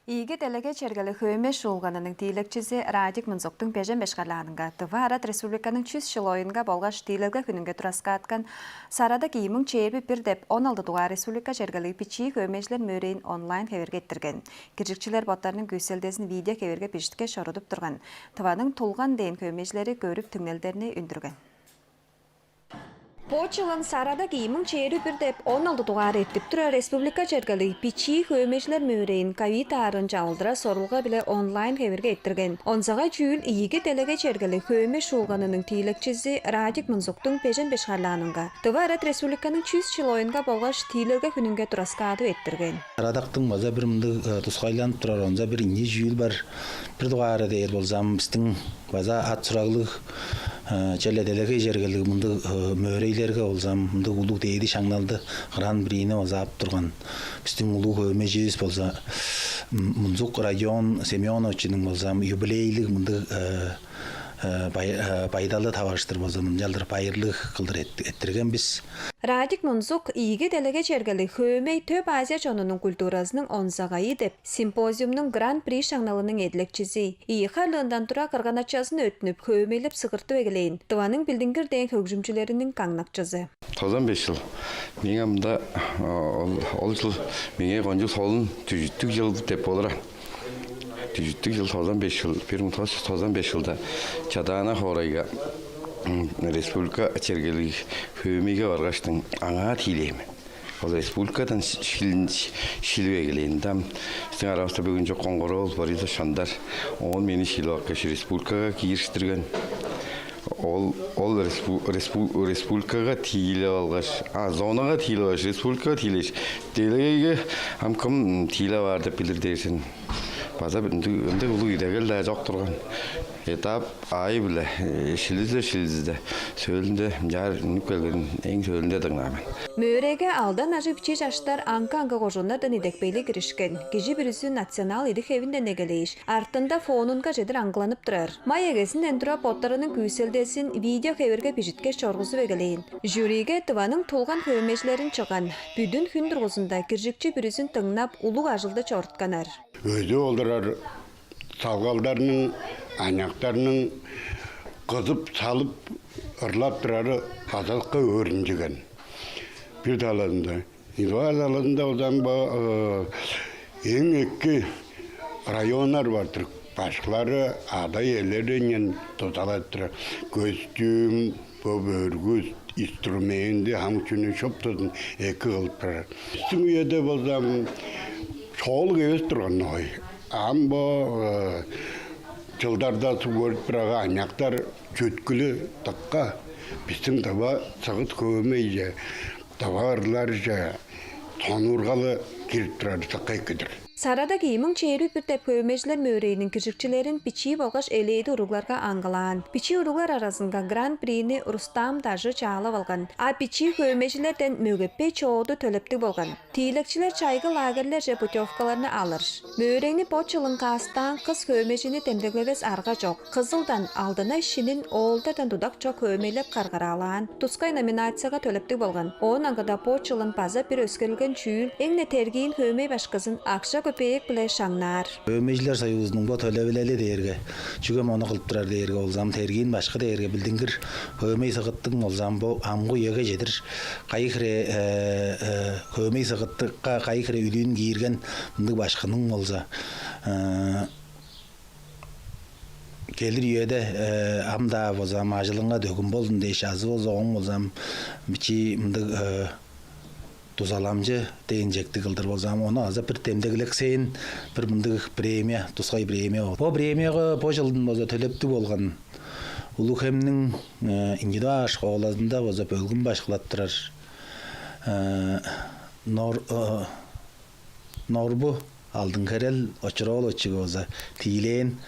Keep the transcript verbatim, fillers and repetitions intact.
Ийиги делегей чергелиг хөөмей шуулганының тиилекчизи Радик Мунзуктуң бежен беш харлаанынга Тыва Арат Республиканың чүс чыл оюнга болгаш тиилелге хүнүнге тураскааткан Сарада ийи муң чээрби бир деп он алды дугаар республика чергелиг бичии хөөмейжилер мөөрейин онлайн хеверге эрттирген. Киржикчилер боттарының күүселдезин видео хеверге бижитке чорудуп турган. Тываның тулган дээн хөөмейжилери көрүп түңнелдерни үндүрген. Бо чылын Сарада ийи муң чээрби бир деп он алды дугаар эртип турар республика чергелиг бичии хөөмейжилер мөөрейин ковид аарын чавылдыра сорулга-биле онлайн хеверге эрттирген. Онзагай чүүл ийиги делегей чергелиг хөөмей шуулганының тиилекчизи Радик Мунзуктуң бежен беш харлаанынга Тыва Арат Республиканың чүс чыл оюнга болгаш тиилелге хүнүнге тураскаадып эрттирген. Арадактың база бир мындыг тускайланып турар онза бир ийи чүүл бар. Бир дугаары дээр болзам, бистиң база ат сураглыг черле делегей чергелиг мындыг мөөрейлерге болзам, мындыг улуг дээди шаңналды гран-прини база ап турган бистиң улуг хөөмейживис болза, Мунзук Родион Семеновичиниң болзам юбилейлиг мындыг байдалы таварыштыр болза, мынчалдыр байырлыг кылдыр эттирген бис. Радик Мунзук ийиги делегей чергелиг хөөмей Төп Азия чонунуң культуразының онзагайы деп симпозиумнуң гран-при шаңналының эдилекчизи. Ийи харлыындан тура кырган-ачазын өттүнүп, хөөмейлеп сыгыртып эгелээн Тываның билдингир дээн хөгжүмчүлериниң каңнакчызы. Тозан беш чыл. Мээң амда ол чыл меңээ кончуг солун, дүжүттүг чыл деп болур. Дүжүттүг чыл тозан беш чыл, бир муң тос чүс тозан беш чылда Чадаана хоорайга республика чергелиг хөөмейге баргаштың, аңаа тиилээн мен. Ол республикадан шилип эгелээн. Ам бистиң аравыста бөгүн чок Коңгар-оол Борисов Шандар, оон мени шилип алгаш, республикага киириштирген. Ол ол республикага тиилеп алгаш, а зонага тиилеп алгаш, республикага тиилеш, делегейге ам кым тиилеп аар деп билир дээр сен. База ындыг улуг идегел-даа чок турган. Этап аайы-биле шилизде-шилизде сөөлүнде мынчаар үнүп келгенин эң сөөлүнде дыңнаан мен. Мөөрейге алдан ажыг бичии чаштар аңгы-аңгы кожууннардан идепкейлиг киришкен. Кижи бүрүзү национал идик-хевинден эгелээш, артында фонунга чедир аңгыланып турар. Май эгезинден тура боттарының күүселдезин видео хеверге бижитке чоргузуп эгелээн. Жюриге Тываның тулган хөөмейжилерин чыгган. Бүдүн хүн дургузунда киржикчи бүрүзүн дыңнап, улуг ажылды чорутканнар. Өзүп олурар салгалдарның, аныяктарның кызып салып ырлап турары база-ла өөрүнчүген. Бир талазында, идваа талазында одан бо эң эки районнар бар-дыр. Башкылары, ада-иелери дузалап турар. Көстүм, бо бөргүс, инструменти, хамык чүнү шуптузун эки кылып турар. Бистиң үеде болза, шоолуг эвес турган ой. Ам бо чылдарда суг көрүп турарга, аныяктар чүткүлү дыка бистиң тыва сыгыт хөөмейже, тыва ырларже сонуургалы кирип турары дыка эки-дир. Сарада ийи муң чээрби бир деп хөөмейжилер мөөрейиниң киржикчилерин бичии болгаш элээди уругларга аңгылаан. Бичии уруглар аразынга гран-прини Рустам Дажы чаалап алган, а бичии хөөмейжилерден Мөгепей Чооду төлептиг болган. Тиилекчилер чайгы лагерлерже путевкаларны алыр. Мөөрейни бо чылын каастаан кыс хөөмейжини демдеглевес арга чок. Кызылдан Алдынай Шинин оолдардан дудак чок хөөмейлеп каргыраалаан, тускай номинацияга төлептиг болган. Оон аңгыда бо чылын база бир өскерилген чүүл, эң-не тергиин хөөмей башкызын акша-көпеек-биле шаңнаар. Хөөмейжилер союзунуң бо төлевилели дээрге, чүге мону кылып турар дээрге болзам, тергиин башкы дээрге билдингир хөөмей сыгыттың болзам, бо амгы үеге чедир кайы хире хөөмей сыгыттыкка кайы хире үлүүн киирген мындыг башкының болза, келир үеде ам-даа болзам ажылыңга дөгүм болдун дээш, азы болза оң болзам бичии мындыг дузаламчы дээн чектиг кылдыр болзам, ону азы бир демдеглексээн бир мындыг премия, тускай премия ол. Бо премияга бо чылдын болза төлептиг болган Улуг-Хемниң индивидуал школазында болза бөлгүн башкылаттырар Нор Норбу Алдын-Херел Очур-ооловичиге болза тиилээн.